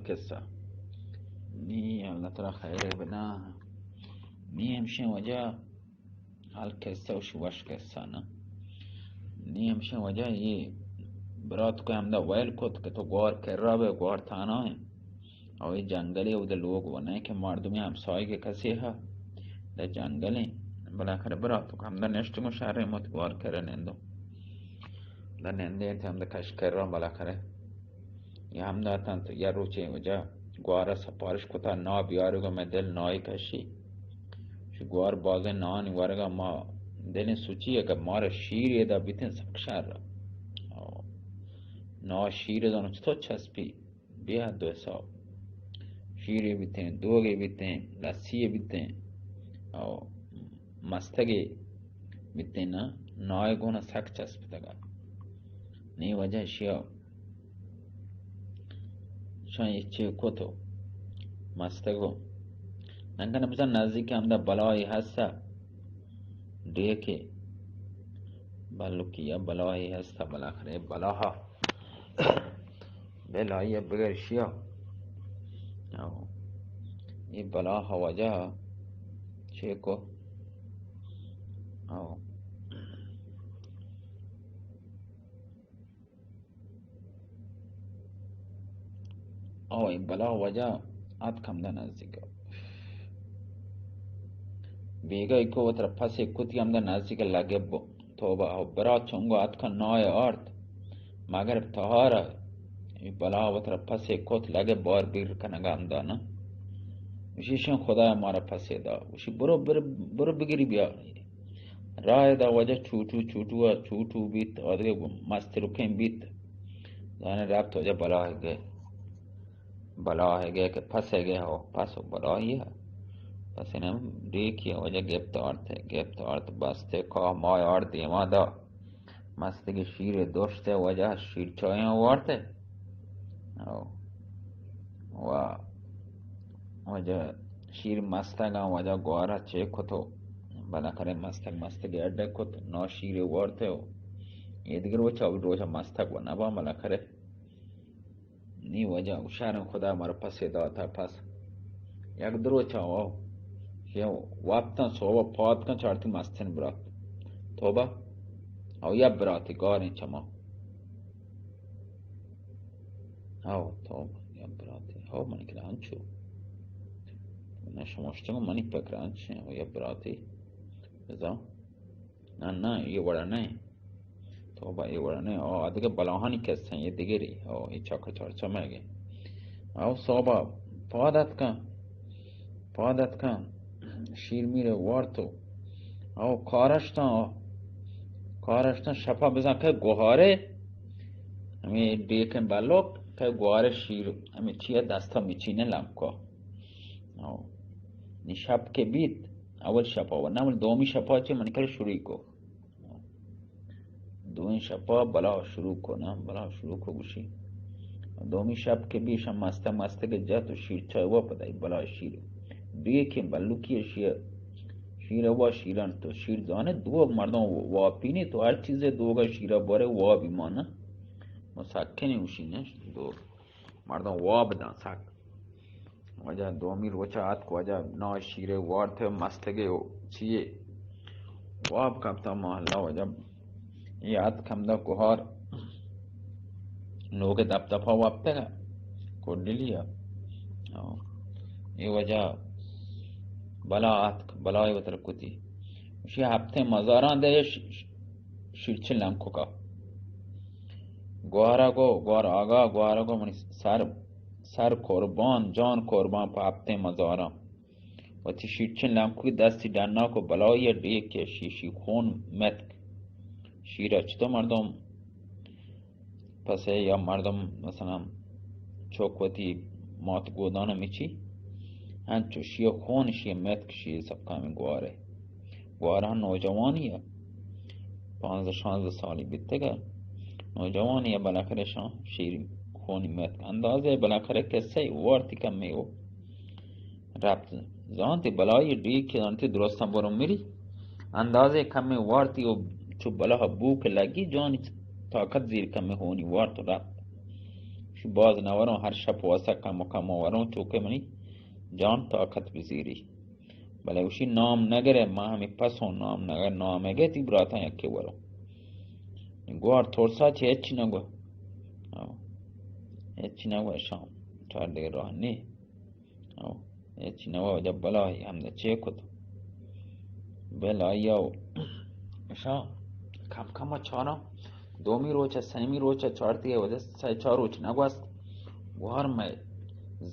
قصہ۔ نی اللہ ترا خیر بدا۔ نی ہمشیں وجہ حال قصہ وش، وش قصہ نا۔ نی ہمشیں وجہ یہ برات کو ہمدا ویل کت کہ تو گوار کرا بے، گوار تھانا ہے۔ او یہ جنگلے، او دے لوگ و نہیں کہ مردمی ہمسائے کے کسی ہے۔ دے جنگلے، بلا کر برات کو ہمدا نشت کو شہر مت گوار کرا نندو۔ دا نندے تے ہمدا کش کرا بلا کرے۔ یا ہمدا تنت یا روچے وجہ گوارا سپارش کتا نا بیارگا میں دل نائی کشی۔ شو گوار بازیں نانی ورگا ما دلیں سوچی اگہ مارا شیر ادا بیتیں سک شر۔ او نا شیر زانو چطور چسپی بے حد و حساب۔ شیرے بیتیں، دوگے بیتیں، لسی بیتیں۔ او مستگے بیتیں نا، نائے گونا سک چسپتگا۔ نی وجہ شیا شان چے کتو مستگو۔ ننکن بزن نزدیک ہمدا بلائی ہستا۔ ڈیکے بلوکی یا بلائی ہستا، بلاخرے بلاہا۔ بلائی بگر شیا۔ او۔ یہ بلاہا وجہ چے کو۔ او۔ او اے بلا وجہ اتک ہمدا نزدیک۔ بیگاہ کو وترا پسے کتی ہمدا نزدیک لگے بو۔ توبہ، او برا چنگو اتکا نائے آرت۔ مگر تہارا اے بلا وترا پسے کت لگے بار بیر کنگا ہمدا نا۔ وشیشن خدا مارا پسے دا۔ وشی برو، برو، برو بگری بیا۔ راہ دا وجہ چوٹو، چوٹو، چوٹو بیت، آدگہ مسترکیں بیت۔ زانے ربط وجہ بلاہ گئے۔ بلاہ گئے کہ پس گئے ہو، پس و بلاہی ہے۔ پس انہیں ڈیکی وجہ گپت آرت ہے، گپت آرت بستے کاہ ماہ آرت دیما دا۔ مستگی شیر دوشت وجہ شیر چایاں وارت۔ او۔ و وجہ شیر مستگاں وجہ گوارا چے کتو۔ بلا کرے مستگ مستگی اڈے کت، نا شیر وارت ہو۔ یہ دیگر وہ چاو روچا مستگ و نبا بلا کرے۔ نی وجہ شہرن خدا مارا پسے داتا پس۔ یک دروچا او۔ یہ وقتاں صوبہ پاد کن چارتی مستن برات۔ توبہ۔ او یا براتی گاریں چما۔ او توبہ، یا براتی۔ او منی کرا انچو۔ من شماشتگو منی پکر انچیں۔ او یا براتی۔ بزاں۔ نہ، نہ، یہ وڑا نہیں۔ توبہ، یہ وڑا نہیں۔ او، آ دگہ بلاہانی قصہ ہیں، یہ دگری۔ او، یہ چاکا چارچا میں گئے۔ او، صوبہ، پاد اتکاں۔ پاد اتکاں۔ شیر میر وارتو۔ او، کارشتاں، او۔ کارشتاں شپا بزاں کہ گوہارے۔ ہمیں ڈیکیں بلوک کہ گوہارے شیر۔ ہمیں چیئے دستا مچینے لمکو۔ او۔ نی شپ کہ بیت، اول شپا و نہ، اول دومی شپا چہ من کر شروع کو۔ دومی شپا بلا شروع کو نا، بلا شروع کو گوشی۔ دومی شپ کہ بیت شم مستہ مستہ کہ جت و شیر چای و پدا بلا شیر۔ ڈیکیں بلوکی شیر، شیر و شیران تو شیر زانے دو مردم واپینی تو ہر چیزے دوگا شیرا بارے وابی مانا۔ مسکن اوشی نے دو مردم واب داں سک۔ واجہ دومی روچا آتک، واجہ نا شیرے وارت مستگے و چیے واب کپتا محلہ واجہ۔ یہ آتک ہمدا کوہار لوگ دپ دپا وپتگا کوڈلیا۔ او، یہ واجہ بلا آتک، بلائے وتر کتی۔ اسی ہفتے مزاراں دے ش-، ش-، شیرچ لنکوکا۔ گوارا گو، گوار آگا، گوارا گو منی سر، سر قربان، جان قربان پہ ہپتیں مزاراں۔ وتی شیرچن لنکوی دستی ڈناک و بلائی ڈیک کہ شیشی خون متک۔ شیر اچ تو مردم پسے یا مردم مثلاً چوک وتی مات گودان مچی، انچو شی خون شی متک شی سکا ہمیں گوارے۔ گوارا نوجوانی ہے، پانزدہ شانزدہ سالی بیتگا۔ نوجوانی ہے، بلاخرے شان شیر خونی متک۔ اندازے بلاخرے قصہ وارتی کمی ہو۔ ربط زانتی بلائی ڈیک کہ زانتی درستاں برو مری۔ اندازے کمے وارتی و چو بلاہ بوک لگی جانی طاقت زیر کمے ہونی وارت و ربط۔ شی باز نہ وراں، ہر شپ واسا کم و کم وراں، چوکہ منی جان طاقت بزیری۔ بلے اوشی نام نگرے، ما ہمیں پسوں نام نگر، نام گئے تی براتاں یکے وروں۔ گوار ترسا چہ ہچ نہ گو۔ آو۔ ہچ نہ گو شام۔ چار دگہ راہ نی۔ آو۔ ہچ نہ گو، جب بلائی ہم چے کت۔ بلائی آو۔ شام۔ کم کم چاراں۔ دومی روچ، سیمی روچ چارتی وجہ سہ چار روچ نہ گوست۔ گوار مئے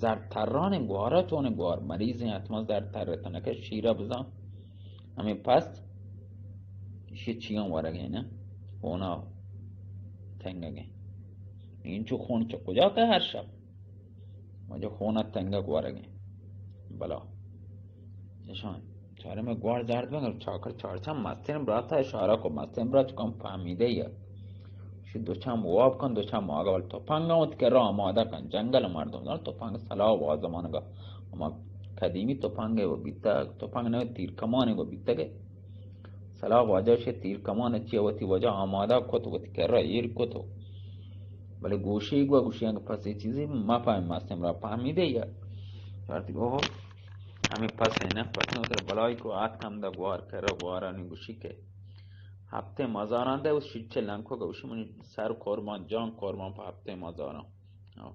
زر تران گوارا چون گوار مریض ہیں، حتما زر تر تنکہ شیرہ بزاں۔ ہمیں پس ایشی چیاں ورگ ہیں نا، ہونا تنگگ ہیں۔ اینچو خون چہ کجا کہ ہر شب مجھے ہونا تنگگ ورگ ہیں۔ بلا نشان چارے میں گوار زرد بنگر چاکر چارچم مستین براتا اشارہ کو، مستین برات کم فهمیده یا شی دو چم واب کن، دو چم آگا ول تپنگ وت کرا آمادہ کن، جنگل مردم دار تپنگ سلاح و آزمانگا، اما قدیمی تپنگ و بیتگ، تپنگ نہ تیر کمان و بیتگ۔ سلاح واجہ شی تیر کمان چی وتی وجہ آمادہ کت، وتی کرا ایر کت۔ بلے گوشی گوا گوشی انگ پس یہ چیزی ما پاہم مستم را فهمیده یا چارتی اوہ ہمیں پس ہے نا، پس اتر بلائی کو آت کم دا گوار کرا، گوارانی گوشی کہ ہفتے مزاران دے اس شیچے لنکو گوشی منی سر قربان، جان قربان پہ ہفتے مزاران۔ آو۔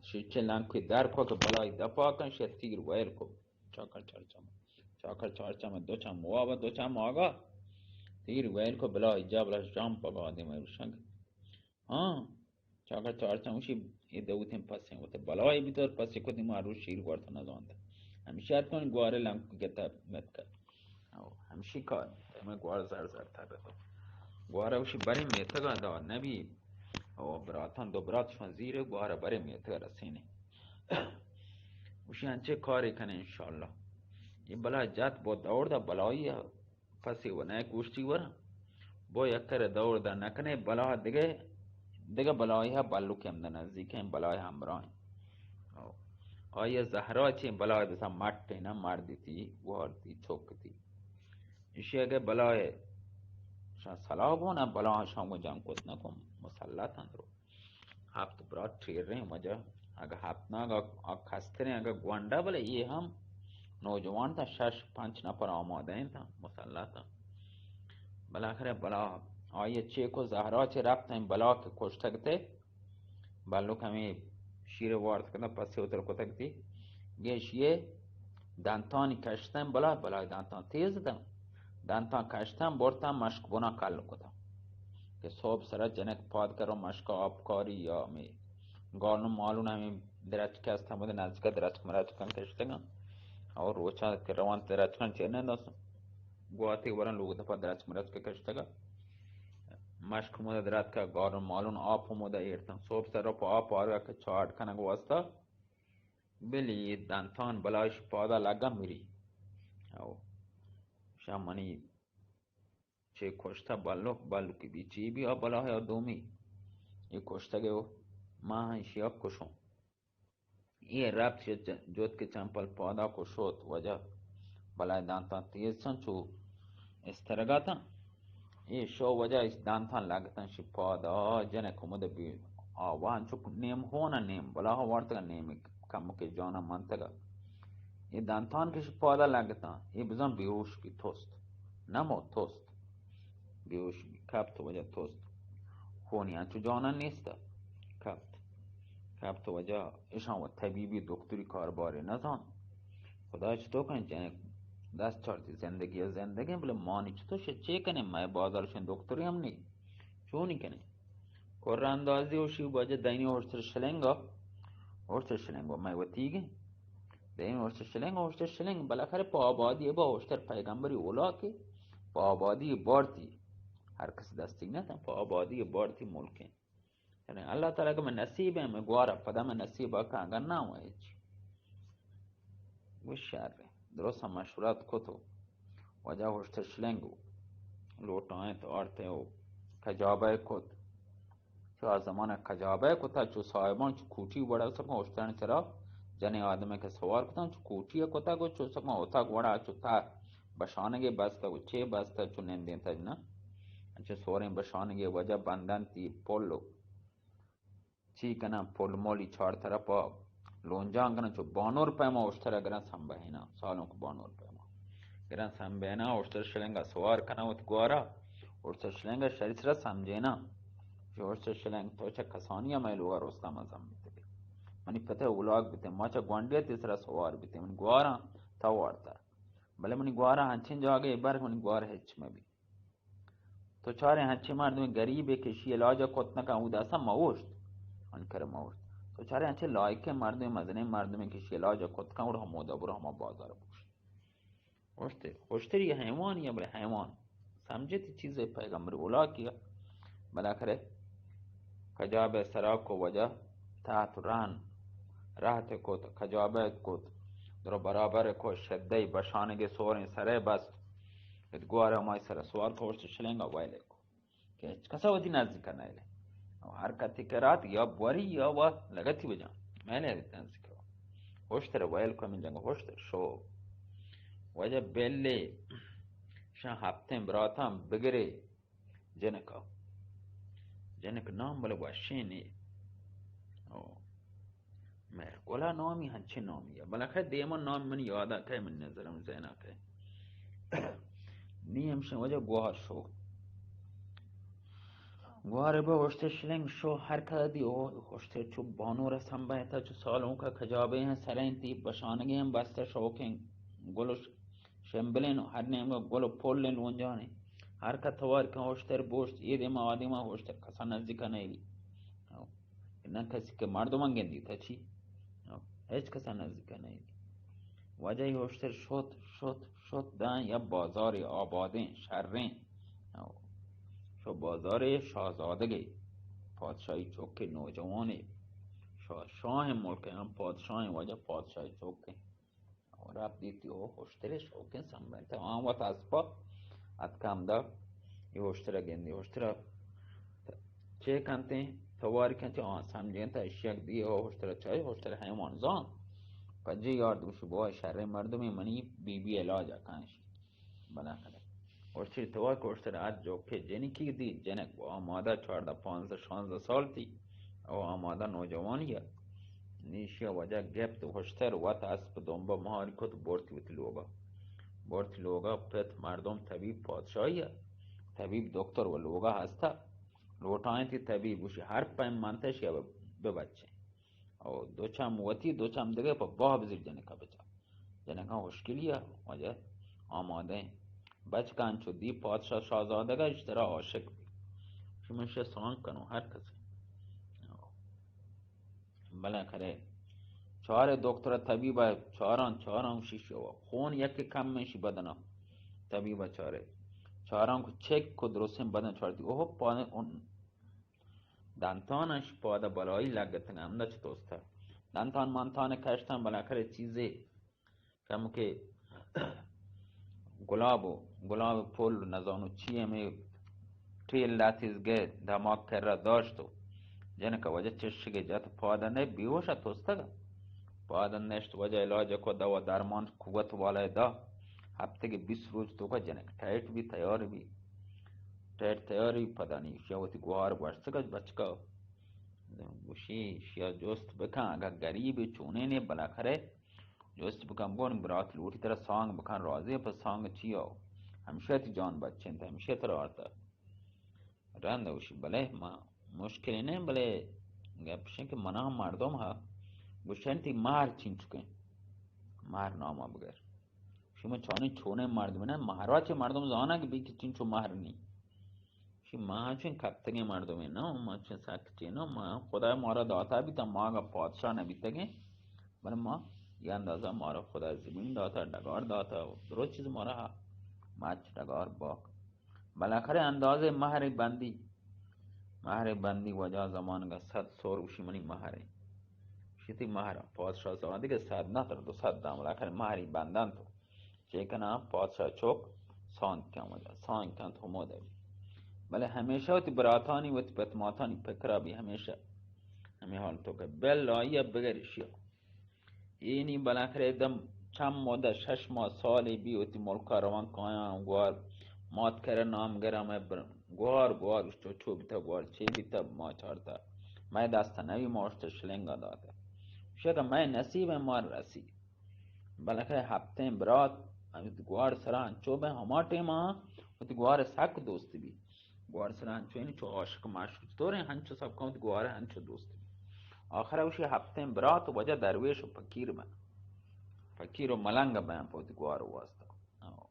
شیچے لنکوی در کو کہ بلائی دپا کن شی تیر ویل کو۔ چاکر چارچم۔ چاکر چارچم دو چم واب دو چم آگا۔ تیر ویل کو بلائی جا بلا جام پگا دے میں روشنگ۔ ہاں۔ چاکر چارچم اسی یہ دوتیں پسیں ہوتے بلائی بھی تو پسے کو دے ما روش شیر ورت نہ زانتا۔ ہمیشہ اتکن گوارے لنک گتا مت کر۔ او، ہمشی کار، ہمے گوار زر زر تر رہتا۔ گوارا اوشی برے میتگا دار نبی۔ او، براتان دو برات شون زیر گوارا برے میتگا رسینے۔ اوشی انچے کارے کنے انشاءاللہ۔ یہ بلا جات بو دور دا بلائی ہے۔ پسی و نئے گوشتی ورا۔ بو یک کرے دور دا نکنے بلا دگے، دگے بلائی ہے بلو کے ہم نزدیکیں بلائی ہمراہیں۔ او، آئی زہرا چیں بلائی بسا مٹ ہے نا مردی تی، گوار تی، چوک تی۔ ایشی اگہ بلائے شاں سلاح گون ء بلاہاں شاں گوں جنگ کت نہ کن مسلط اندرو۔ ہپت برات ٹیریں وجہ اگہ ہپت ناگ آ کستریں اگہ گونڈا بلے یہ ہم نوجوان تا شش پنچ نفر آمادہ ہیں تا مسلط۔ بالاخرہ بلا آئی چیکو زہرا چے رپت ہیں بلا کہ کشتگ تے بلوک ہمے شیر وارت کتن پسے اتر کتگ تی۔ گیش یہ دانتانی کشتن بلا بلا دانتان تیز دن۔ دانتان کشتن برتن مشک بنا کل کتن۔ کہ صبح سرا جنک پاد کرو مشک آبکاری یا ہمے گالون مالون ہمے درچک است ہمود نزدیک درچک مرچکن کشتگن۔ اور روچا کہ روان درچکن چنن دست گواتی ورن لوگ دپا درچک مرچک کشتگن۔ مشک ہمودا دراتکا گارن مالون آپ ہمودا ایرتن۔ صبح سر پہ آپ آرگا کہ چاٹ کنگ واسطہ بلی دنتان بلائش پادا لگا مری۔ او شاہ منی چے کشتا بلوک، بلوکی بی چی بی آ بلاہ آ دومی۔ یہ کشتگے و ما ہنشی آ کشوں۔ اے رپت شت جت کہ چمپل پادا کو شوت وجہ بلائے دانتان تیز چن چو استرگا تن۔ اے شو وجہ اس دانتان لگتن شی پادا جنک ہمود بی آوان چو نیم ہون نیم بلا وارتگا نیم کم کے جانا منتگا۔ اے دانتان کہ شی پادا لگتن اے بزن بیہوش بی توست۔ نمو توست۔ بیہوش بی کپت وجہ توست۔ خونی انچو جانا نیست۔ کپت۔ کپت وجہ اشان و طبیبی دکتری کارباری نزان۔ خدا چطور کن جنک دست چارتی زندگی زندگی بلے مانی چطور شد چے کنیم مئے بازار شن دکتری ہم نی۔ چونی کنیم؟ کر اندازی و شی بجہ دینی ہشتر شلنگا۔ ہشتر شلنگا مئے وتیگیں۔ دین اوشت شلنگ، اوشت شلنگ، بالاخره پہ آبادی با اوشتر پیغمبری اولاکی پہ آبادی بارتی۔ ہر کس دستی نہ تن، پہ آبادی بارتی ملکیں۔ یعنی اللہ تعالی کہ من نصیب ہیں، من گوارا پدا من نصیب آکا اگر نہ ہوا ہیچ۔ وہ شر ہے۔ درست ہم مشورت کتو۔ وجہ اوشت شلنگ ہو۔ لوٹائیں تو آرتے ہو۔ کجابہ کت۔ چو آ زمانہ کجابہ کتا، چو صاحبان چو کوٹی وڑا سکن اشترانی سرا جنیں آدمے کہ سوار کتن، چو کوٹی کتا گو چو سکن اتاک وڑا چو تا بشانگے بستا گو چے بستا چو نندیں تجنا۔ انچو سوریں بشانگے وجہ بندن تی پلو۔ چی کناں، پل مولی چار طرفا لونجان کناں، چو بانور پیما اشترا گراں سمبہیناں، سالونک بانور پیما گراں سمبہیناں، اشتر شلنگا سوار کناں وت گوارا، اشتر شلنگا شری سرا سمجھیناں، چو اشتر شلنگ تو چہ کسانی مئے لوگا رستم ء سمجھتگے، منی پتہ اولاک بیتے، ما چہ گونڈی تی سرا سوار بیتے، منی گواراں توارتر، بلے منی گوارا ہنچین جاگے بر منی گوار ہچ مبی۔ تو چاریں ہنچیں مردمے گریبے کہ اشی علاج کت نہ کن، اود اصلا مہ اوشت۔ من کرا مہ اوشت۔ تو چاریں ہنچیں لائقیں مردمے، مزنیں مردمے کہ اشی علاج کت کن، اور ہمودا برو ہما بازار بوشت۔ اوشتے، اوشتری حیوانی، بلے حیوان سمجھتی چیزے پیغمبر اولاکیا، بلا کرے کجابے سرا کو وجہ تحت رہن، رہت کت، کجابے کت، درو برابر کو شدے بشانگے سوریں سرے بست۔ ات گوارا ہمائی سر سوار کو، اشت شلنگا ویلے کو کہ ہچ کسا وتی نزدیک نہ ایلے۔ ہر کتی کہ رات یا بوری یا وا لگتی بجان، میلے نزدیک۔ ہوشتر ویل کو من جنگ ہوشتر شو۔ وجہ بیلے شان ہفتیں براتاں بگرے جنکا۔ جنک نام بلے وشیں نی۔ او۔ مہر گلا نامی ہنچیں نامی ء، بلے خیر دیما نام من یاد ء کئے، من نظرم ذہن ء کئے۔ نی ہمشیں وجہ گوہر شو۔ گوہر بہ ہوشتر شلنگ شو ہر کدی او ہوشتر چو بانور سمبہتا، چو سالونکا کجابے ہیں سرینتی بشانگے ہیں بستہ شوکیں گل و ش-، شمبلیں و ہر نیمگا گل و پلیں لونجانیں۔ ہر کا توار کن ہوشتر بوشت، یہ دیما آدیما ہوشتر کسا نزدیکا نیلی۔ نہ کسی کہ مردمان گندی تا چی؟ ہچ کسا نزدیک نہیں۔ واجہ ہوشتر شت، شت، شت داں یا بازار آبادیں، شریں۔ شو بازار شاہزادگے، پادشاہی چوکے نوجوانے۔ شاہ، شاہ ملک ہم پادشاہ واجہ پادشاہی چوکے۔ رب دیتی او ہوشترے شوکیں سمبنت۔ آن وت اسپا اتکا ہمدا یہ ہوشترا گندی۔ ہوشترا چے کنتیں؟ تواری کنتیں؟ آن سمجھیں تا اشیاک دی او ہوشترا چاہی، ہوشتر حیوان زان۔ پجی یار دوشی بوا شریں مردمی، منی بی بی علاج کنشی۔ بنا کرے۔ اور چی توار کو اشتر آت جو کہ جنکی دی، جنک و آمادہ چاردہ، پانزدہ، شانزدہ سال تی۔ او آمادہ نوجوانی ء۔ نیشی ء وجہ گپت، ہوشتر وت اسپ دمبا مہاری کت، برتی وتی لوگا۔ برتی لوگا، پت مردم طبیب پادشاہی ء۔ طبیب دکتر و لوگا ہستا۔ لوٹائیں تی طبیب گوشی ہر پیم منتش یا ببچیں۔ او دو چم وتی، دو چم دگہ پہ باہ بزیر جنکا بچا۔ جنکاں اشکلی ء واجہ آمادہ ایں۔ بچکاں چو دی پادشاہ شاہزادگ ء اشترا عاشق بی۔ شمشہ سانگ کنو ہر کسی۔ بلے کرے چارے دکتر طبیب ء چاراں، چاراں شیشہ و خون یک کم میں شی بدنا۔ طبیب ء چارے چاراں کو چیک کو درستیں بدن چارتی۔ اوہ پا-، دنتانش پاد بلائی لگتگ ہمدا چہ توستا۔ دنتان منتان کشتن بلاکرے چیزے کم کہ گلاب و گلاب پل نزانو چی ہمیں ٹیل لاتیز گئے دماغ کرا داشت و جنک وجہ چشگے جت پاد نے بیہوش توستگ۔ پاد نشت وجہ علاج کو دوا درمان قوت والا دا۔ ہفتگے بیست روچ توکا جنک ٹائٹ بی تیار بی۔ ٹیٹ تیاری پدا نی، ایشی ء وتی گوہار گوشتگ ات بچکا۔ گوشی، ایشی ء جست بکن، اگاں گریبے چونینے بلاکرے جست بکن، بگو برات لوٹی ترا سانگ بکن، راضی پہ سانگ چیا؟ ہمیشہ تی جان بچینت، ہمیشہ ترا آرتا۔ رند گوشی، بلے ما مشکلی نہ، بلے گپ شن کہ منا مردم ہا گوشن تی مار چینچکیں، مار ناما بگر۔ شما چونیں چونیں مردم نہ، مہرا چہ مردم زاناں کہ بی کہ چنچو مہر نی۔ شی ما چون کپتگیں مردمے نہ، ما چون سک چے نہ، ما خدا مارا داتا بیتا، ما اگا پادشاہ نہ بیتگیں، بلے ما یہ اندازہ مارا خدا زمین داتا، ڈگار داتا، درو چیز مارا ہا، مچ ڈگار باک۔ بالاخرہ اندازے مہر بندی، مہر بندی وجہ زمانگا صد سور گوشی منی مہریں۔ شتی مہر پادشاہ زادگے صد نہ تر دو صد دام، بالاخرہ مہری بندن تو۔ چے کناں؟ پادشاہ چک سانگ کن وجہ، سانگ کن تو ہمودا بی۔ بلے ہمیشہ وتی براتانی، وتی پتماتانی پکرا بی ہمیشہ۔ ہمیں حال تو کہ بل آئی بگر اشیا۔ اینی بلاکرے دم چم مدہ شش ماہ سالے بی وتی ملکا روان کایاں گوار مات کرے نام گرا میں بر-، گوار، گوار، چو، چو بیتا گوار، چے بیتا ما چارتا۔ مئے دست نبی، ما اشتر شلنگا داتے۔ شکر مئے نصیب ہے، ما رسی۔ بلکہ ہپتیں برات، گوار سرا انچو بے ہما ٹیما وتی گوار سک دوست بی۔ گوار سرا انچو، یعنی چو عاشق معشوق طوریں، ہنچو سب کن وتی گوار انچو دوست بی۔ آخر اوشی ہپتیں برات وجہ درویش و پکیر بن۔ پکیر و ملنگ بن پہ وتی گوار واسطہ۔ آو۔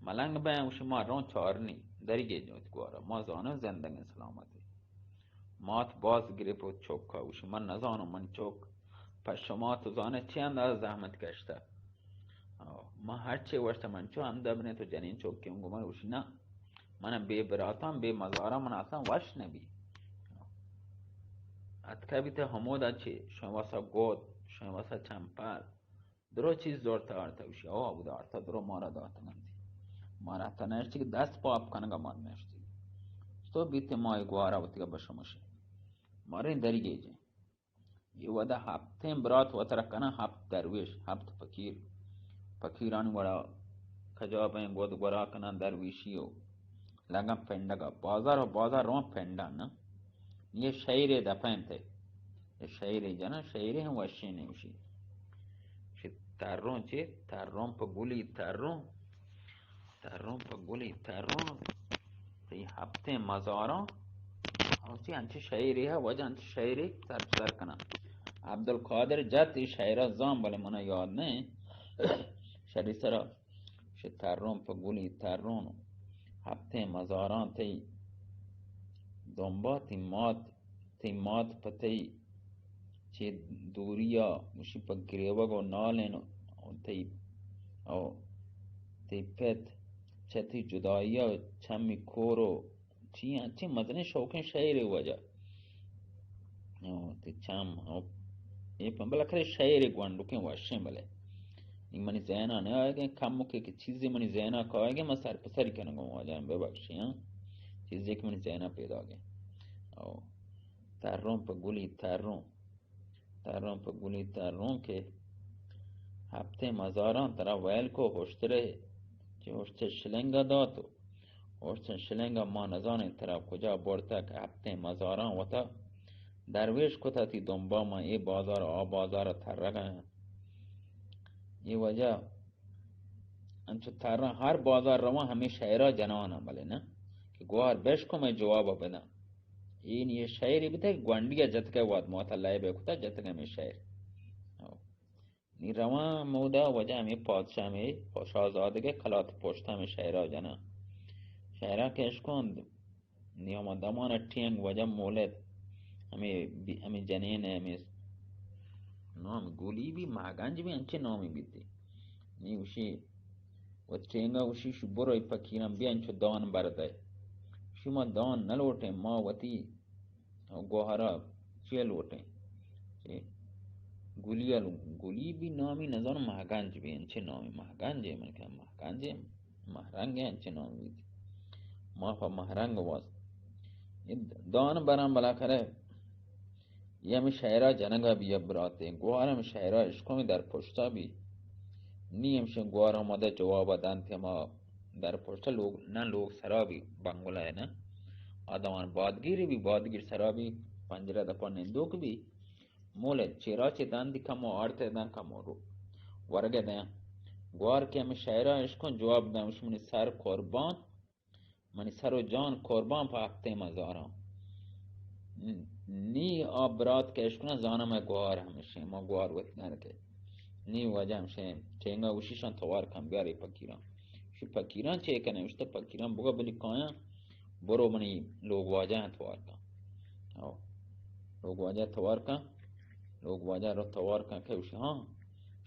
ملنگ بین، گوشی، ما رون چارنی، دریگے جوت گوارا، ما زانن زندگیں سلامتی۔ مات باز گریپ و چوکا، گوشی، من نزانم من چوک، پہ شما تو زانے چی انداز زحمت کشتا۔ آو، ما ہر چی وشتا من چو ہمدا بنے تو جنین چوکی ہوں گو من، گوشی، نا، من بے براتان، بے مزاران من اصلا وش نبی۔ اتکا بیتے ہمودا چی، شما واسا گوت، شما واسا چمپل، درو چیز زورتا آرتا، گوشی، او ابو دارتا، درو مارا داتگنتی۔ مارا تا نشتی کہ دست پاپ کنگا مار نشتی۔ تو بیتے ما ای گوارا وتیگا بشمشے۔ مارے دریگے جے۔ یہ ودا ہپتیں برات وترا کنن، ہپت درویش، ہپت پکیر۔ پکیرانی وڑا کجا بین گود گورا کنن درویشی و لگن پنڈگا۔ بازار و بازار روان پنڈا نا۔ یہ شعرے دپینتے۔ یہ شعرے جنا، شعرے ہم وشی نہیں گوشی۔ شی ترون چی؟ ترون پہ گلی ترون۔ ترون پہ گلی ترون۔ تئی ہپتیں مزاران۔ او چی انچی شعرے ہے، وجہ انچی شعرے سر سر کنن۔ عبدالقادر جت ای شعرا زان، بلے منا یاد نہیں۔ شری سرا شی ترون پہ گلی ترون، ہپتیں مزاران تئی دمبا، تئی مات، تئی مات پہ تئی چی دوریا، گوشی، پہ گریوگ و نالین و تئی، او تئی پت چہ تئی جدائیا چمی کور و چی انچیں مزنیں شوقیں شعرے وجہ۔ او، تئی چم، او، اے پہ، بلے کھرے شعرے گونڈوکیں وشیں بلے۔ نی منی ذہنا نہ آئیگیں، کمکے کہ چیزے منی ذہنا کائیگیں، من سر پہ سری کنگوں، واجہ ببخشی، ہاں۔ چیزے کہ منی ذہنا پیداگیں۔ او، تروں پہ گلی تروں۔ تروں پہ گلی تروں کہ ہپتیں مزاراں ترا ویل کو، ہشترے چہ ہشتر شلنگا دات و ہشتر شلنگا ما نزانیں ترا کجا برتگ۔ ہپتیں مزاراں وتا درویش کتا، تئی دمبا ما اے بازار آ بازار ترگا۔ اے وجہ انچو تراں ہر بازار رواں ہمے شعرا جناناں، بلے نہ کہ گوار بشکو مئے جوابا بداں۔ اے نی اے شعرے بوتگ کہ گونڈیا جتگ ء وت مات اللہ ء بہ کتا جتگ ہمے شعر۔ او۔ نی رواں مودا وجہ ہمے پادشاہ ہمے شاہزادگ ء کلات پشت ہمے شعرا جناں۔ شعرا کہ اشکند نی ہما دمان ء ٹینگ وجہ مولد ہمے بی-، ہمے جنین ء ہمے نام گلی بی مہگنج بی انچے نامی بیتی۔ نی گوشی وت ٹینگا گوشی شو برو اے پکیراں بیا انچو دان بردئے۔ شما دان نلوٹیں، ما وتی گوہرا چے لوٹیں؟ چے؟ گلی ء لو-، گلی بی نامی نزانو مہگنج بی، انچے نامی مہگنج ء من کہ مہگنج ء مہرنگ ء انچے نامی بیتی۔ ما پہ مہرنگ واست اے دان براں بلا کرے۔ اے ہمے شئیرا جنگا بی ء براتے، گوہار ہمے شئیرا اشکو ہمے در پشتا بی۔ نی ہمشیں گوہار ہمدا جوابا دنت، ہما در پشتا لوگ، نہ لوگ سرا بی بنگلہ ء نہ۔ آ دمان بادگیری بی، بادگیر سرا بی، پنجرہ دپا نندوک بی۔ مولد چیرا چے دنت کمو آرتے دن کمو رو۔ ورگے دیاں۔ گوہار کہ ہمے شئیرا اشکن جواب دنت، منی سر قربان۔ منی سر و جان قربان پہ ہپتیں مزاراں۔ نی آ برات کہ اشکناں زاناں مئے گوہار ہمشیں، ما گوہار وت نہ رکے۔ نی واجہ ہمشیں، ٹینگا گوشیشاں توار کن، بیار اے پکیراں۔ شی پکیراں چے کنے؟ اشتہ پکیراں بگا بلی کایاں، برو منی لوگ واجہ توار کن۔ او، لوگ واجہ توار کن، لوگ واجہ رو توار کن کہ اشی ہاں،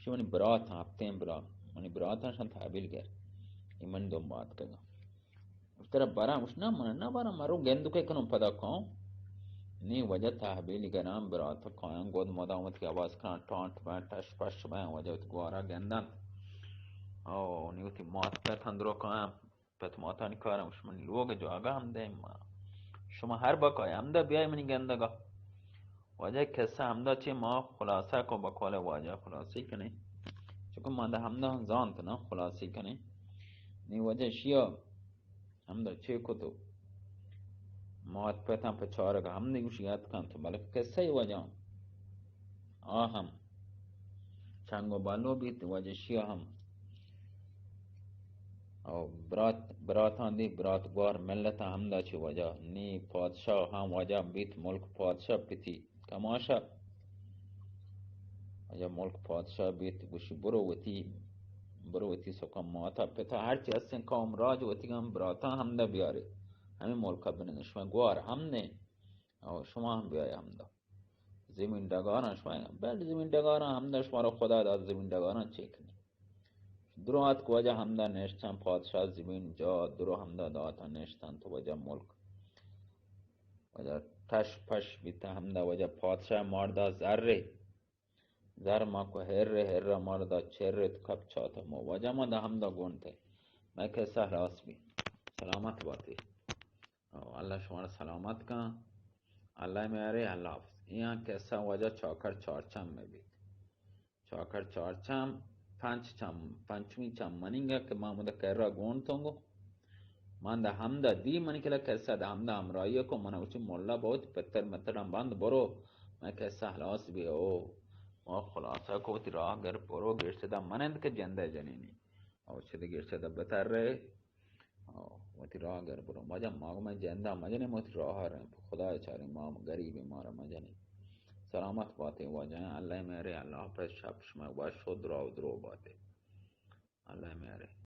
شی منی برات ہاں، ہپتیں برات، منی برات ہاں شان تحویل گر۔ اے من دنبات کگا۔ ترا براں؟ گوشت، نہ، من نہ براں، مرو گندکے کنوں پدا کاؤں۔ نی واجہ تحویلی گراں، برات کایاں، گد مدام وتی آواز کناں، ٹانٹ بین، ٹش پش بین، واجہ وتی گوارا گندنت۔ او، نی وتی مات پت اندرو کایاں، پت ماتانی کاراں، گوشت، منی لوگ جاگہ ہم دے، ما، شما ہر بکای ہمدا بیای منی گندگا۔ واجہ قصہ ہمدا چے ما خلاصہ کو، بقول واجہ خلاصی کنیں۔ چونکہ ما دا ہمدا زانت نا خلاصی کنیں۔ نی واجہ شیا ہمدا چے کتو؟ مات پتاں پہ چارگ ہم نگوشی اتکاں تو، بلکہ قصہ ءِ وجہ آ ہم چنگ و بالو بیت، وجہ شیا ہم او برات، براتاں دی برات گوار ملتاں ہمدا چہ وجہ نی پادشاہ ہم وجہ بیت، ملک پادشاہ پتی کماشا وجہ ملک پادشاہ بیت، گوشی برو وتی، برو وتی سکا ماتا پتا ہرچی ہستیں قوم راج وتی ہم براتاں ہمدا بیارے، ہمیں ملکا بنند، شما گوار ہم نے او شما ہم بیائے ہمدا۔ زمین ڈگاراں شما، بل زمین ڈگاراں ہمدا شما را خدا دات، زمین ڈگاراں چے کنی؟ درو آتک وجہ ہمدا نشتاں، پادشاہ زمین جا درو ہمدا داتاں نشتاں تو وجہ ملک وجہ تش پش بیتاں ہمدا، وجہ پادشاہ ماردا زرے، زر ما کو ہر ہر ماردا چر تو کپ چاتا مو وجہ ما دا ہمدا گون تے۔ میں کسا ہلاس بی۔ سلامت باتے۔ او اللہ شما را سلامت کن۔ اللہ میارے، اللہ حافظ۔ ایاں کسا وجہ چاکر چارچم میں بیت۔ چاکر چارچم، پنچ چم، پنچمی چم مننگا کہ ما مدہ کرا گون تونگو۔ من دا ہمدا دی منی کلا کسا دا ہمدا ہمراہی کو من وچی ملا بہت پتر مترم بند برو۔ میں کسا ہلاس بی او۔ ما خلاصہ کو وتی راہ گر برو گشت دا منند کہ جندہ جنینی۔ او چہ دگہ چہ دہ بتر رہے۔ او وتی راہ گر برو۔ مجن ما گو میں جندا مجنے، ما وتی راہ رہے۔ خدا چارے ما غریب مارا مجنے۔ سلامت باتے واجہ، اللہ میرے، اللہ حافظ، شپ شما وش و درو درو باتے۔ اللہ میرے۔